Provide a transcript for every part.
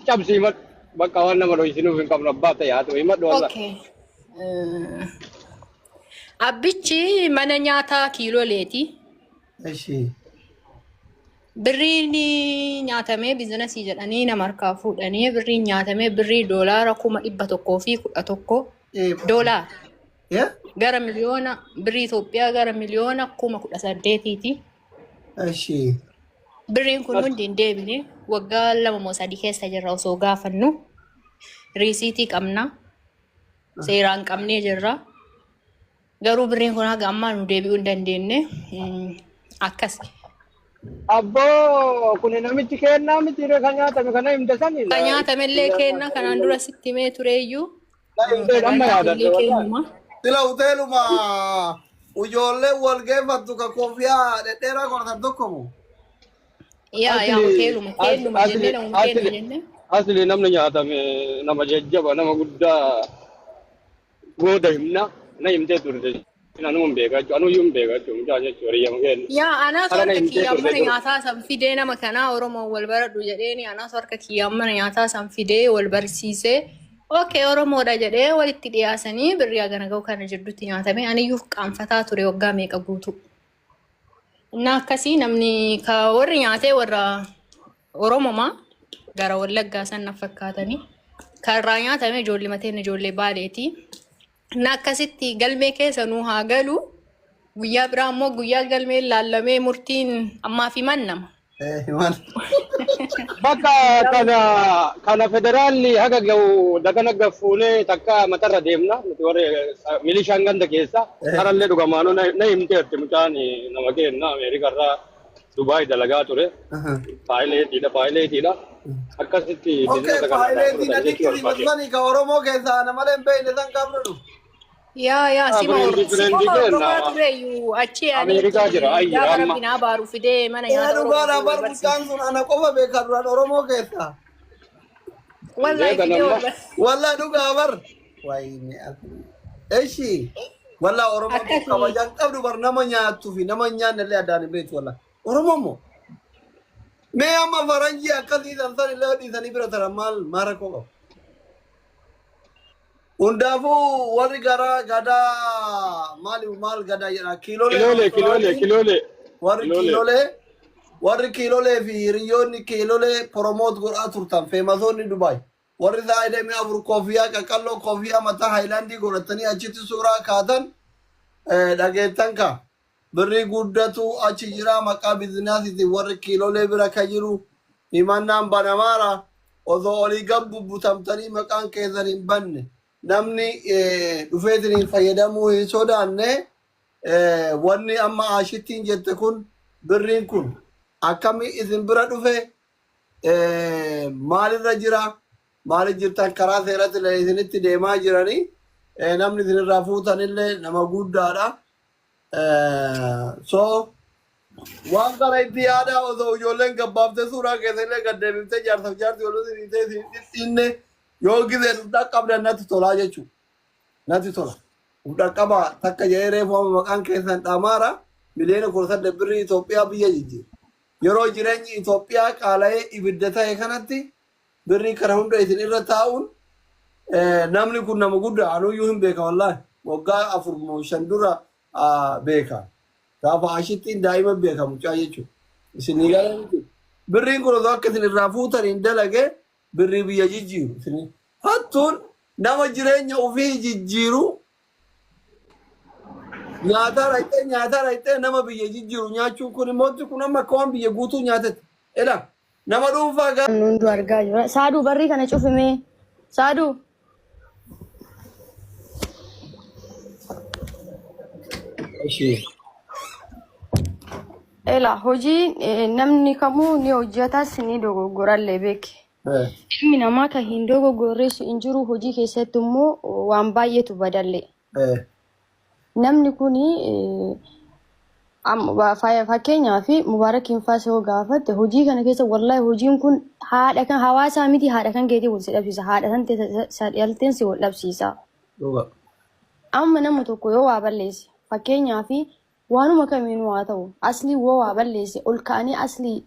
Cabsi himadhu. Bakka waan nama dhoysinuuf hin qabnu abbaa ta'e haa ta'u himadhu wallah. Okay. Abbichi mana nyaataa kiiloleeti. Eshi. Birriin nyaatamee biizinasii jedhanii nama harkaa fuudhanii birriin nyaatamee birrii doolaara 111,000 doolaara Yeah? gara miliyoona birrii Itoophiyaa gara miliyoona 18,000ti. Eshi. Birriin kun hundi hin deebine waggaa 2 moo 3 keessa jirra osoo gaafannu riisiitii qabna seeraan qabnee jirra. Garuu birriin kun haga ammaa nu deebi'uu hin dandeenye. Akkas. Abboo kuni namichi kennaa miti ree kan nyaatame kana himte sani. Kan nyaatamellee kenna kanaan dura sitti himee tureeyyuu. Amma yaadadhe Illee wallahi. kennuma. Sila hoteeluma ijoollee wal geeffattu ka koofiyaa dhedheeraa godhatan tokko moo? Yaa yaa Asli hoteeluma kennuma asli jennee namuma kenna asli jennee. asli namni nyaatame nama jajjaba nama guddaa booda himna na himtee turte. Anuu hin beeka jechuudha. Anuyyuu hin beeka jechuudha. Mucaa jechuudha. Hiriyyama keenya. Yaa anaatu Kana na harka himtee kiyyaan turte mana dur. nyaataa san fidee nama kanaa Oromoon wal baradhu jedheeni anaatu harka kiyyaan mana nyaataa san fidee wal barsiisee okay Oromoodha jedhee walitti dhiyaasanii birrii hagana ga'u kana jidduutti nyaatame aniyyuu qaanfataa ture waggaa meeqa guutuu. Innaa akkasii namni ka warri nyaatee warra Oromomaa gara Wallaggaa san na fakkaatanii kan irraa nyaatame ijoollee mateen ijoollee Baaleeti. Na akkasitti galmee keessa nuu haa galu. Guyyaa biraa immoo guyyaa galmeen laallamee murtiin ammaaf himan nama. Himan. Bakka kana kana federaalli haga ga'u dagana gaffuunee takka matarra deemna nuti warri milishaan ganda keessa karallee dhugamaanuu na himteerti mucaan nama keenna Ameerikarraa Dubaay dalagaa ture paayileetiidha paayileetiidha akkasitti Okay, biizinasa kana irraa paayileetiin fudhatan jechuu aditti barbaade. sani ka Oromoo keessaa ana malee hin beekne san gaafna dhufu. Yaa yaa sima Fireendii fireendii sima keenna hordofaa tureyyuu achi ani Ameerikaa jira ayyi gaafa amma rabbi naa baaru fidee mana Ee nyaata dhugaadha Oromootiin bar wal barsiise. mucaan sun ana qofa beeka duraan Oromoo keessaa. Wallahi beekan fidee amma wal barsiise. Wallah dhugaa bar. Wayne asli. Eshi. Wallah Oromoon kun Akkasii. kabajaan qabdu bar nama nyaattuu fi nama hin nyaanne illee addaan hin beektu wallah. Oromoon moo? Mee amma faranjii akkasii san san illee dhiisanii bira taran maal maal rakkoo qabu? Hundaafuu warri gara gadaa maali maal gadaa jedha kiilolee kiloolee kiloolee restoraantii kiloolee warri kiloolee kiilolee warri kiilolee fi hiriyoonni kiilolee promote godhaa turtan feemasoonni Dubaay warri sa'a 24 koofiyaa qaqalloo koofiyaa mataa haayilaandii godhatanii achitti suuraa kaatan dhageettan ka birrii guddatu achi jira maqaa biizinaasiitiin warri kiilolee bira ka jiru himannaan banamaara osoo olii gad bubbutamtanii maqaan keessan hin banne namni dhufeetiin fayyadamuu hin sodaanne wanni amma aashittiin jette kun birriin kun akkami isin bira dhufe maalirra jira maali jirtan karaa seeratti illee isinitti deemaa jiranii namni isinirraa fuutanillee nama guddaadha. So waan kana itti yaadaa osoo ijoolleen gabbaaftee suuraa keessa illee gad deebiftee jaarsaaf jaartii wal isin hiitee isin dhidhiinne yoo gizeen uf dhaqqabdan natti tolaa jechuudha. Natti tola. Uf dhaqqabaa takka jedhee reefu amma maqaan keessan dhamaara miliyoona 18 birrii Itoophiyaa biyya jijjiira. Yeroo jireenyi Itoophiyaa qaala'ee ibidda ta'e kanatti birrii kana hunda isin irra taa'uun namni kun nama guddaa anuyyuu hin beeka wallaahi waggaa 4 moo 5 dura beeka. Gaafa ashittiin daa'ima beeka mucaa jechuudha. Isin ni galee miti. Birriin kun osoo akka isin irraa fuutan hin dalage birrii biyya jijjiiru. Isin hattuun nama jireenya ofii jijjiiru nyaataa dhaqxee nyaataa dhaqxee nama biyya jijjiiru nyaachuun kun immoo kun amma akka waan biyya guutuu nyaatetti. Ela nama dhuunfaa gaa. Namni hunduu argaa jira. Saaduu barrii kana cufimee. Saaduu. Ishee. Ela hojii namni kamuu ni hojjetas ni dogoggorallee beeki. Ilmi namaa kan hin dogoggorres hin jiru hojii keessatti immoo waan baay'eetu badallee. Namni kun fakkeenyaaf Mubaarakiin faas yoo gaafatte hojii kana keessa wallaahi hojiin kun haadha kan hawaasaa miti haadha kan keetii wal si dhabsiisa haadha kan dhalteen si wal dhabsiisa. Dhuga. Amma nama tokko yoo waa balleesse fakkeenyaaf waanuma kamiinuu haa ta'u aslii yoo waa balleesse ol ka'anii aslii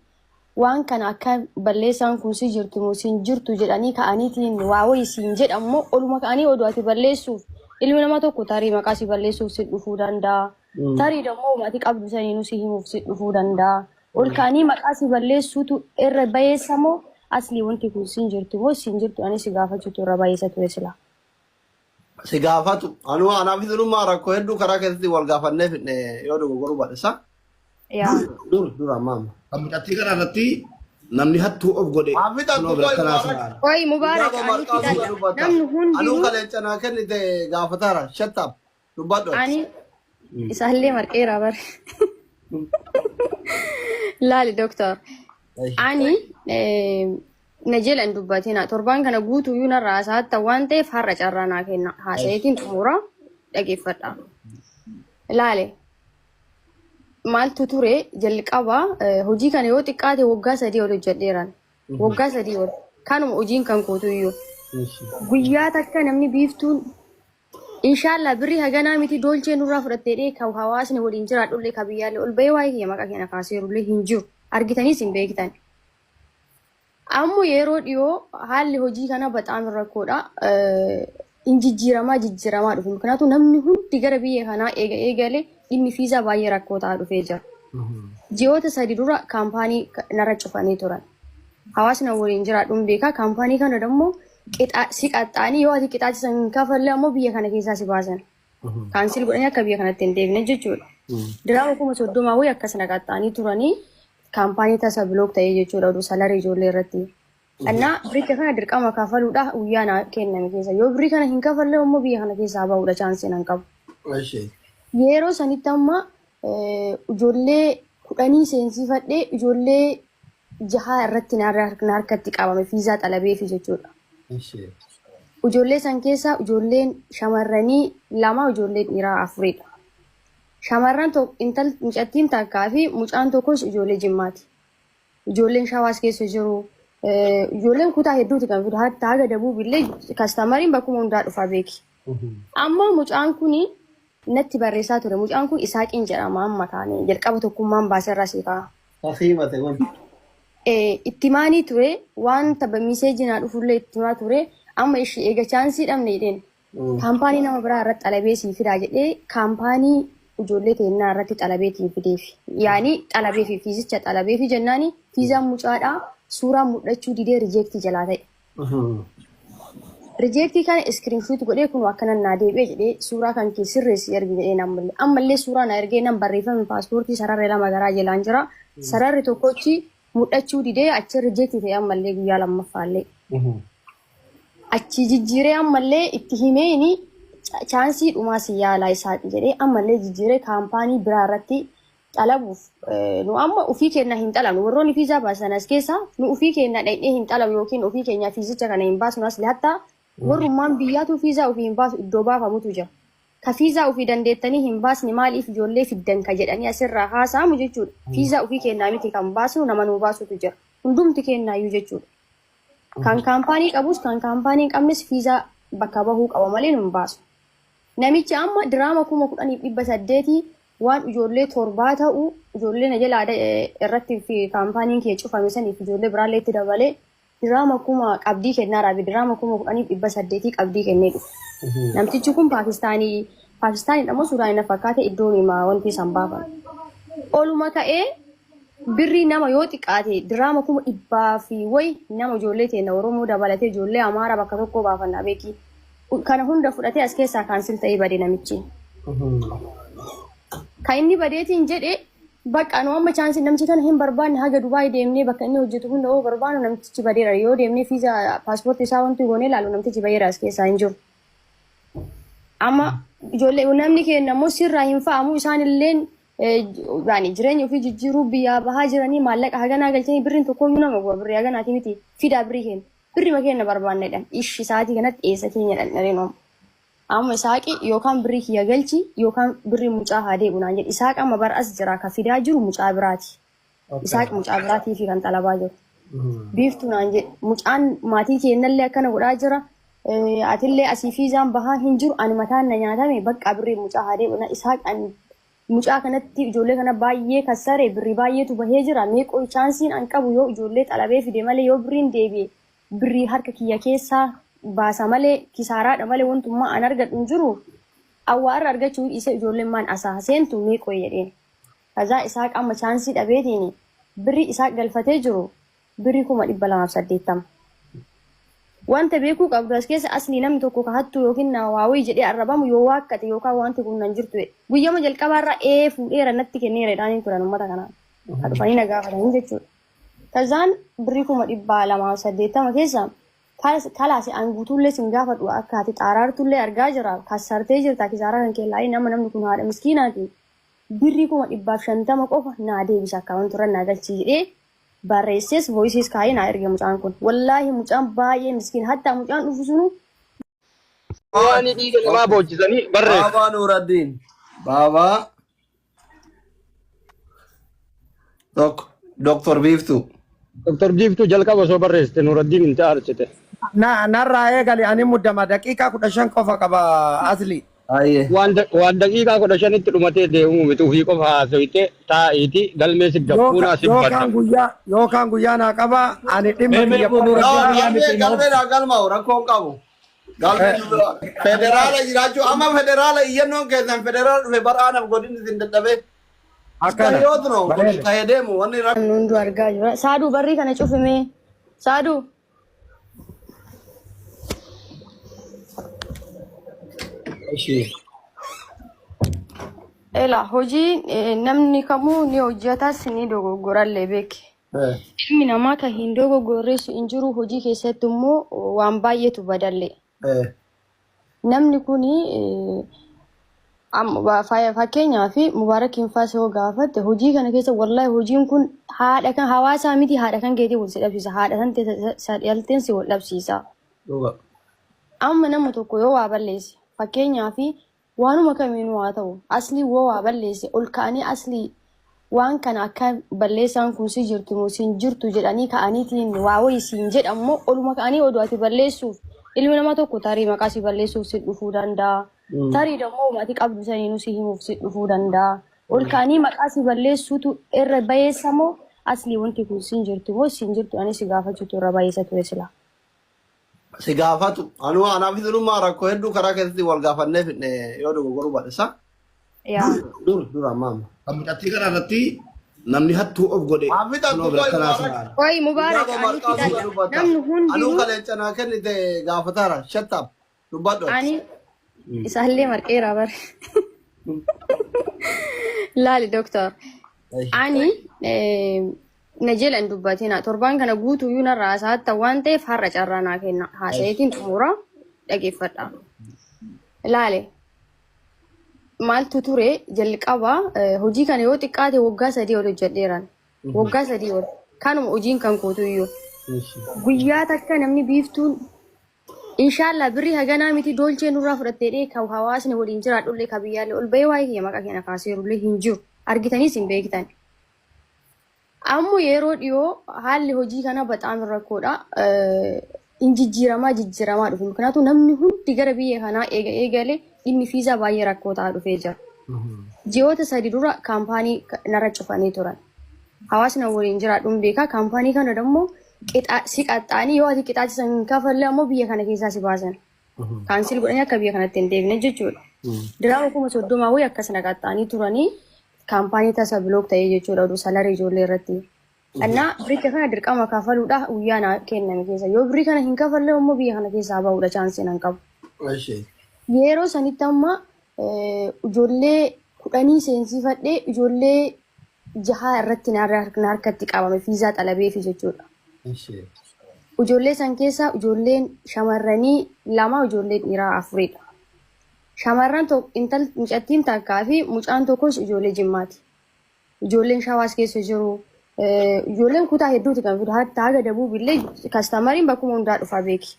Waan kana akka balleessaan kun si jirtu moo sin jirtu jedhanii ka'aniitiin waa wayii siin jedhan moo oluma ka'anii oduu ati balleessuuf ilmi namaa tokko tarii maqaa si balleessuuf si dhufuu danda'a. Tarii dammoo ati qabdu saniinuu si himuuf si dhufuu danda'a. Ol ka'anii maqaa si balleessuutu irra bayeessa moo aslii wanti kun sin jirtu moo sin jirtu ani si gaafachuutu irra bayeessa ture sila. Si gaafatu. Anuu anaaf isinummaa rakkoo hedduu karaa keessatti wal gaafannee fidne yoo dogoggoruu baadhe sa. Yaa. Dur dur amma amma. Kan mucattii kana irratti namni hattuu of godhe Maafi kunoo takku bira qoy akkanaa Mubaarak. sanaan. Qoy Mubaarak Kitaaba ani marqaa suura fidadha. dubbata. Namni Anuu hundinuu kaleecha naa kennite gaafataara. Shut up. Dubbadhu ati. ani isaallee marqeera bare. Laali doktor. Ani na jala hin dubbatina. Torbaan kana guutuyyuu narra haasa'atta waan ta'eef har'a carraa naa kenna. Haasa'eetiin xumura dhageeffadha. Laale maaltu ture jalqaba hojii kana yoo xiqqaate waggaa 3 ol hojjedheeraan. Waggaa 3 ol. Kanuma hojiin kan kootuyyuu. Guyyaa takka namni biiftuun Inshaallah birrii haganaa miti doolchee nurraa fudhattee dhee ka hawaasni waliin jiraadhullee ka biyyaallee ol bahee waa'ee kiyya maqaa keenya kaaseerullee hin jiru. Argitaniis hin beektan. Ammoo yeroo dhiyoo haalli hojii kana baxaam rakkoodha. Hin jijjiiramaa jijjiiramaa dhufe. Mukinaatu namni hundi gara biyya kanaa eega eegale dhimmi fiizaa baay'ee rakkoo ta'aa dhufee jira. Ji'oota 3 dura kaampaanii narra cufanii turan. Hawaasni waliin jiraadhuun beekaa. Kaampaanii kana immoo si qaxxaanii yoo ati qixaacha san hin kafalle ammoo biyya kana keessaa si baasan. Cancel godhanii akka biyya kanatti hin deebine jechuudha. Diraama 30,000 wayii akkas na qaxxaanii turanii kaampaanii tasa block ta'ee jechuudha oduu salary ijoollee irratti. Annaa biricha kana dirqama kafaluudha guyyaa naa kenname keessa. Yoo birrii kana hin kafalle immoo biyya kana keessaa bahuudha chaansii nan qabu. Yeroo sanitti amma ijoollee 10 seensifadhee ijoollee jahaa irratti na harkatti qabame fiizaa xalabeefi jechuudha. Ijoollee san keessaa ijoolleen shamarranii 2 ijoollee dhiiraa afuridha. Shamarran intal mucattiin takkaa fi mucaan tokkos ijoollee Jimmaati. Ijoolleen Shawaas keessa jiru. Ijoolleen kutaa hedduuti kan fidu. Hatta haga Dabuubillee kastamariin bakkuma hundaa dhufa beeki. Amma mucaan kuni natti barreessaa ture. Mucaan kun Isaaqiin jedhama amma kaane jalqaba tokkummaan baaserraa sii ka'a. Kasii himate kun. Itti himaanii ture wanta miseejii naa dhufullee itti himaa ture. Amma ishii eega chaansii dhabne jedheen kaampaanii nama biraa irratti xalabee sii fidaa jedhee kaampaanii ijoollee teennaa irratti xalabeetiin fideefi. Yaani xalabeefi fiizicha xalabeefi jennaani fiizaan mucaadhaa suuraan mul'achuu didee rijeektii jalaa ta'e. Rijeektii kana iskiriinshuut godhee kun akkanan naa deebi'e jedhee suuraa kan kee sirreessi ergi jedhee ammallee ammallee suuraa na ergee nan barreeffame paaspoortii sararri 2 garaa jalaan jira. Sararri tokkochi mul'achuu didee achi rijeektii ta'e ammallee guyyaa lammaffaallee. Achi jijjiiree ammallee itti himeeni chaansii dhumaa si yaalaa isaati jedhee ammallee jijjiiree kaampaanii biraa irratti xalabuuf nu amma ofii keenya hin xalabnu warroonni fiizaa baasan as keessa nu ofii keenya dhaqnee hin xalabu yookiin ofii keenya fiizicha kana hin baasnu asli hattaa warrummaan biyyaatu fiizaa ofii hin baasu iddoo baafamutu jira. Ka fiizaa ofii dandeettanii hin baasne maaliif ijoollee fiddan ka jedhanii asirraa haasa'amu jechuudha. Fiizaa ofii keenyaa miti kan baasnu nama nuu baasutu jira. Hundumti keenyaayyuu jechuudha. Kan kaampaanii qabus kan kaampaanii hin qabnes fiizaa bakka bahuu qaba malee nu hin baasu. Namichi amma diraama 10,800 waan ijoollee 7 ta'u ijoollee na jalaa irratti fi kaampaaniin kiyya cufame saniif ijoollee biraallee itti dabalee diraama kuma qabdii kennaa raabi diraama 10,800 qabdii kennee dhufe. Namtichi kun Paakistaanii Paakistaaniidha moo Suudaanii na fakkaate iddoon himaa wanti isaan baafame. Oluma ka'ee birrii nama yoo xiqqaate diraama kuma dhibbaa fi wayi nama ijoollee teenya Oromoo dabalatee ijoollee Amaaraa bakka tokkoo baafannaa beeki. Kana hunda fudhatee as keessaa cancel ta'ee bade namichi. Kan inni badeetiin jedhe bakka nu amma chaansii namichi kana hin barbaanne haga Dubaay deemnee bakka inni hojjetu hunda yoo barbaannu namtichi badeera yoo deemnee fiizaa paaspoortii isaa wanti goonee ilaalu namtichi badeera as keessaa hin jiru. Amma ijoollee namni keenya immoo sirraa hin fa'amu isaan illeen yaani jireenya ofii jijjiiruu biyyaa bahaa jiranii maallaqa haganaa galchanii birriin tokkooyyuu nama guba birrii haganaati miti fidaa birrii keenya birrima keenya barbaannedha ishi sa'aatii kanatti eessa keenya dhandharee nooma. Amma Isaaqi yookaan birrii kiyya galchi yookaan birrii mucaa haa deebi'u naan jedhe. Isaaq amma bara as jira ka fidaa jiru mucaa biraati. Isaaq mucaa biraatii fi kan xalabaa jiru. Biiftuu naan jedhe mucaan maatii keennallee akkana godhaa jira. Atillee asii fiizaan bahaa hin jiru ani mataan na nyaatame bakka birrii mucaa haa deebi'u na Isaaq ani Mucaa kanatti ijoollee kana baay'ee kassare, birrii baay'eetu bahee jira. Mee qoy, chaansiin an qabu yoo ijoollee xalabee fide malee, yoo birriin deebi'e birrii harka kiyya keessaa baasa malee, kisaaraadha malee, wantummaa an argadhu hin jiru. Awwaarra argachuu dhiisee ijoolleen maan asaa seentu, mee qoy jedheen. Kazaa Isaaq amma chaansii dhabeetiin birrii Isaaq galfatee jiru birrii 280,000. Wanta beekuu qabdu as keessa, aslii namni tokko ka hattuu yookiin na waawii jedhee arrabamu yoo waakkate yookaan wanti kun nan jirtu jedhe. Guyyama jalqabaarraa ee fuudheera, natti kenneera jedhaanii turan uummata kanaa. Ka dhufanii na gaafatanii jechuudha. Kazaan birrii 280,000 keessa kalaase an guutuullee sin gaafadhu, akka ati xaaraartullee argaa jira. Kassartee jirta, kisaaraa kan kee laayii nama namni kun haadha miskiinaati. Birrii 150,000 qofa naa deebisa, akka wanti irra naa galchii jedhee barreessees voicees kaayee naa erge mucaan kun. Wallaahi mucaan baay'ee miskiin. Hattaa mucaan dhufu sunu Waan dhiiga namaa boochisanii barreessa. Baabaa Nuuraddiin. Baabaa. Tokko. Doktor Biiftuu. Doktor Biiftuu jalqaba osoo barreessite Nuuraddiin hin aarsite. Na narraa eegali, ani muddama daqiiqaa 15 qofa qaba, asli. Ayyee. Waan daqiiqaa 15tti dhumatee deemuu miti, ofii qofa haasoyte taa'iiti galmee si gaffuunaa si Yookaan badda. guyyaa naa qaba, ani dhimma Mee kiyya mee qofa Nuuraddiin jira. guyyaa Galmee miti galmee naa galmaa'u rakkoo hin qabu. Galmee nu bira. Federaala jiraachuu amma federaala iyyannoon keessan federaala dhufe bar'aanaaf godinni isin dadhabee. Akkana. Yoo tuno Bareeda. ta'ee deemu wanni rakkoo. Namni hunduu argaa jira. Saaduu, barrii kana cufime. Saaduu. Ishee. Ela hojii namni kamuu ni hojjetas, ni dogoggorallee beeki. Ilmi namaa kan hin dogoggorreessu hin jiru, hojii keessatti immoo waan baay'eetu badallee. Namni kuni fakkeenyaaf Mubaarakiin faas yoo gaafatte, hojii kana keessa wallahi hojiin kun haadha kan hawaasaa miti, haadha kan keetii wal si dhabsiisa, haadha kan ta'e si wal dhabsiisa. Dhuga. Amma nama tokko yoo waa balleesse, fakkeenyaaf waanuma kamiinuu haa ta'u, aslii woo waa balleesse, ol ka'anii aslii waan kana akka balleessaan kun si jirtu moo siin jirtu jedhanii ka'aniitiin waa wayii siin jedhamu, oluma ka'anii oduu ati balleessuuf, ilmi nama tokko tarii maqaa si balleessuuf si dhufuu danda'a. Tarii dammoo ati qabdu saniinuu si himuuf si dhufuu danda'a. Ol ka'anii maqaa si balleessuutu irra bayeessa moo aslii wanti kun siin jirtu moo siin jirtu ani si gaafachuutu irra bayeessa ture sila? Si gaafatu. Anuu anaaf isinummaa rakkoo hedduu karaa keessatti wal gaafannee fidne yoo dogoggoruu baadhe sa. Yaa. Dur dur amma amma. Kan mucattii kana irratti namni hattuu of godhe Maa fixattu kunoo bira qoy kanaa Mubaarak. sana. Qoy Mubaarak, Guyyaa ani marqaa suuta fixadha. dubbata. Namni Anuu hundinuu kaleessa naa kennite gaafataara. Shut up. Dubbadhu ati. Ani isaallee marqeera bare. Laali doktor. Ani na jala hin dubbatina. Torbaan kana guutuyyuu narraa haasa'atta waan ta'eef har'a carraa naa kenna. Haasa'eetiin xumura, dhageeffadha. Laale. Maaltu ture jalqaba, hojii kana yoo xiqqaate waggaa 3 ol hojjedheeran. Waggaa 3 ol. Kanuma hojiin kan kootuyyuu. Guyyaa takka namni Biiftuun inshaallah birrii haganaa miti doolchee nurraa fudhattee dhee kan hawaasni waliin jiraadhullee ka biyyaallee ol bahee waa'ee kiyya maqaa keenya kaaseerullee hin jiru. Argitaniis hin beektan. Ammoo yeroo dhiyoo haalli hojii kana baxaam rakkoodha. In jijjiiramaa jijjiiramaa dhufe. Kanaafuu namni hundi gara biyya kanaa eega eegale dhimmi fiizaa baay'ee rakkoo ta'aa dhufee jira. Ji'oota 3 dura kaampaanii narra cufanii turan. Hawaasni waliin jiraadhuun beekaa, kaampaanii kana immoo si qaxxaanii yoo ati qixaachisan hin kafalle ammoo biyya kana keessaa si baasan. Cancel godhanii akka biyya kanatti hin deebine jechuudha. Diraama 30,000 wayii akkas na qaxxaanii turanii kaampaanii tasa block ta'ee jechuudha, oduu salary ijoollee irratti. Annaa biricha kana dirqama kafaluudha guyyaa naa kenname keessa. Yoo birrii kana hin kafalle immoo biyya kana keessaa bahuudha chaansii nan qabu. Yeroo sanitti amma ijoollee 10 seensifadhee, ijoollee jahaa irratti na harkatti qabame fiizaa xalabeefi jechuudha. Ijoollee san keessaa ijoolleen shamarranii lama, ijoollee dhiiraa afuridha. Shamarran intal mucattiin takkaa fi mucaan tokkos ijoollee Jimmaati. Ijoolleen Shawaas keessa jiru. Ijoolleen kutaa hedduuti kan fidu. Hatta haga Dabuubillee customeriin bakkuma hundaa dhufaa beeki.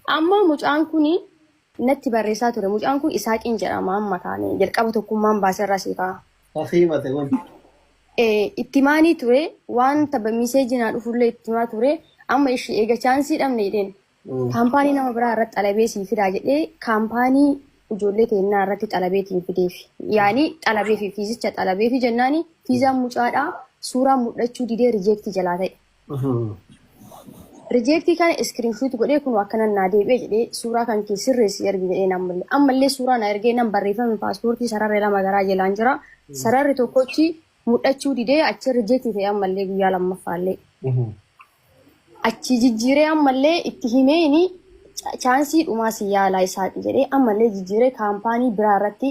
Amma mucaan kuni natti barreessaa ture. Mucaan kun Isaaqiin jedhama, amma kaane jalqaba tokkummaan baaserraa sii ka'a. Himate kun. Itti maanii ture, wanta message naa dhufullee itti himaa ture. Amma ishii eega chaansii dhabne jedheen. Kaampaanii nama biraa irratti xalabee sii fidaa jedhee kaampaanii ijoollee teennaa irratti xalabeetiin fideefi. Yaani xalabeefi fiizicha xalabeefi jennaani fiizaan mucaadhaa suuraan mul'achuu didee reject jalaa ta'e. Reject kana screenshot godhee kun akkana naa deebi'e jedhee suuraa kan kee sirreessi ergi jedhee ammallee ammallee suuraa na ergee nan barreeffame paaspoortii sararri lama garaa jalaan jira. Sararri tokkochi mul'achuu didee achi reject ta'e ammallee guyyaa lammaffaallee. Achi jijjiiree ammallee itti himeeni chance dhumaa si yaalaa isaati jedhee ammallee jijjiiree kaampaanii biraa irratti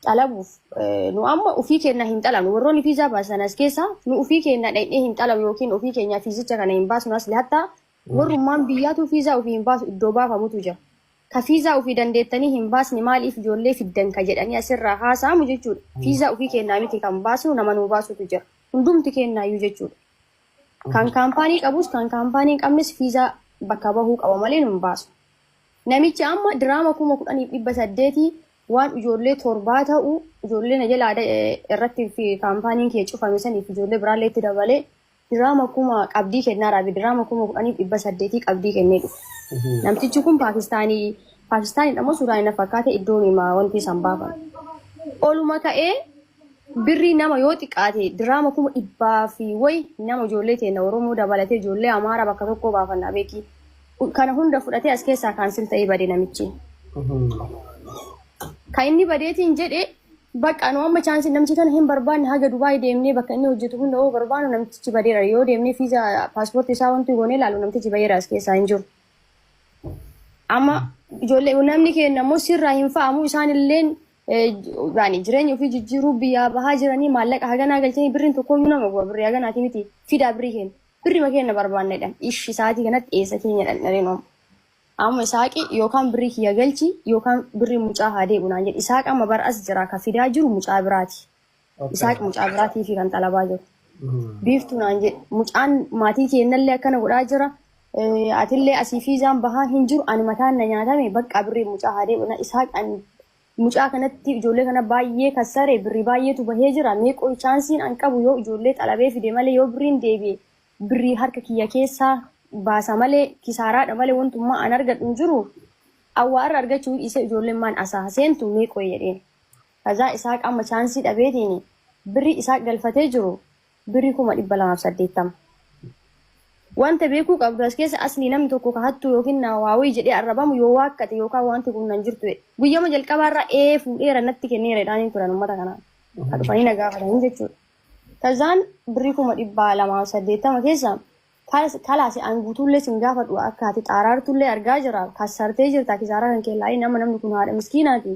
xalabuuf. Nu amma ofii keenya hin xalabnu. Warroonni fiizaa baasan as keessa nu ofii keenya dhaqnee hin xalabu yookiin ofii keenya fiizicha kana hin baasnu. Asli hattaa warrummaan biyyaatu fiizaa ofii hin baasu, iddoo baafamutu jira. Ka fiizaa ofii dandeettanii hin baasne maaliif ijoollee fiddan ka jedhanii asirraa haasa'amu jechuudha. Fiizaa ofii keenyaa miti kan baasnu, nama nuu baasutu jira. Hundumti kennaayyuu jechuudha. Kan kaampaanii qabus kan kaampaanii hin qabnes fiizaa bakka bahuu qaba malee nu hin baasu. Namichi amma diraama 10,800 waan ijoollee 7 ta'u ijoollee na jalaa irratti fi kaampaaniin kee cufame saniif ijoollee biraallee itti dabalee diraama kuma qabdii kennaa raabi diraama 10,800 qabdii kennee dhufe. Namtichi kun Paakistaanii, Paakistaanii moo Sudaanii na fakkaate, iddoon himaa wanti isaan baafan. Oluma ka'ee birrii nama yoo xiqqaate diraama 100,000 fi wayi nama ijoollee teenya Oromoo dabalatee ijoollee Amaaraa bakka tokkoo baafannaa beeki. Kana hunda fudhatee as keessaa cancel ta'ee bade namichi. Kan inni badeetiin jedhe bakka nu amma chance namichi kana hin barbaanne, haga Dubaay deemnee bakka inni hojjetu hunda yoo barbaannu namtichi badeera. Yoo deemnee fiizaa paaspoortii isaa wanti goonee ilaalu namtichi badeera, as keessaa hin jiru. Amma ijoollee namni keenya immoo sirraa hin fa'amu. Isaan illeen yaani jireenya ofii jijjiiruu biyyaa bahaa jiranii maallaqa haganaa galchanii birriin tokkoyyuu nama guba, birrii haganaati miti, fidaa birrii keenya, birrii keenya barbaannedha. Ishi sa'aatii kanatti eessa keenya dhandhareen oomu. Amma Isaaqi yookaan birrii kiyya galchi yookaan birrii mucaa haa deebi'u naan jedhe. Isaaq amma bara as jira, ka fidaa jiru mucaa biraati. Isaaq mucaa biraatii fi kan xalabaa jiru. Biiftuu naan jedhe, mucaan maatii keenyallee akkana godhaa jira. Atillee asii fiizaan bahaa hin jiru, ani mataan na nyaatame, bakka birrii mucaa haa deebi'u. Isaaq ani mucaa kanatti ijoollee kana baay'ee kassare, birrii baay'eetu bahee jira. Meeqoo chanceiin an qabu yoo ijoollee xalabee fide malee, yoo birriin deebi'e birrii harka kiyya keessaa baasa malee kisaaraadha malee wantummaa an argadhu hin jiru. Awwaarra argachuu dhiisee ijoolleen maan asaa seentu meeqoo jedheen. Kazaa Isaaq amma chance dhabeetiin birrii Isaaq galfatee jiru birrii 280,000. Wanta beekuu qabdu as keessa asli namni tokko ka hattuu yookiin na waawii jedhee arrabamu yoo waakkate yookaan wanti kun nan jirtu guyyama jalqabaarraa ee fuudheera natti kenneera jedhanii turan uummata kanaan. Ka dhufanii na gaafatanii jechuudha. Kazaan birrii 280,000 keessa kalaase an guutuullee sin gaafadhu, akka ati xaaraartullee argaa jira, kassartee jirta, kisaaraa kan keellaa nama namni kun haadha miskiinaati.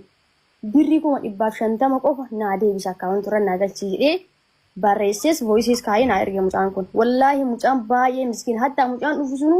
Birrii 150,000 qofa naa deebisa, akkaawwantii irra naa galchii jedhee barreessees voiceis kaayee naa erge mucaan kun. Wallaahi mucaan baay'ee miskiin, hattaa mucaan dhufu sunu.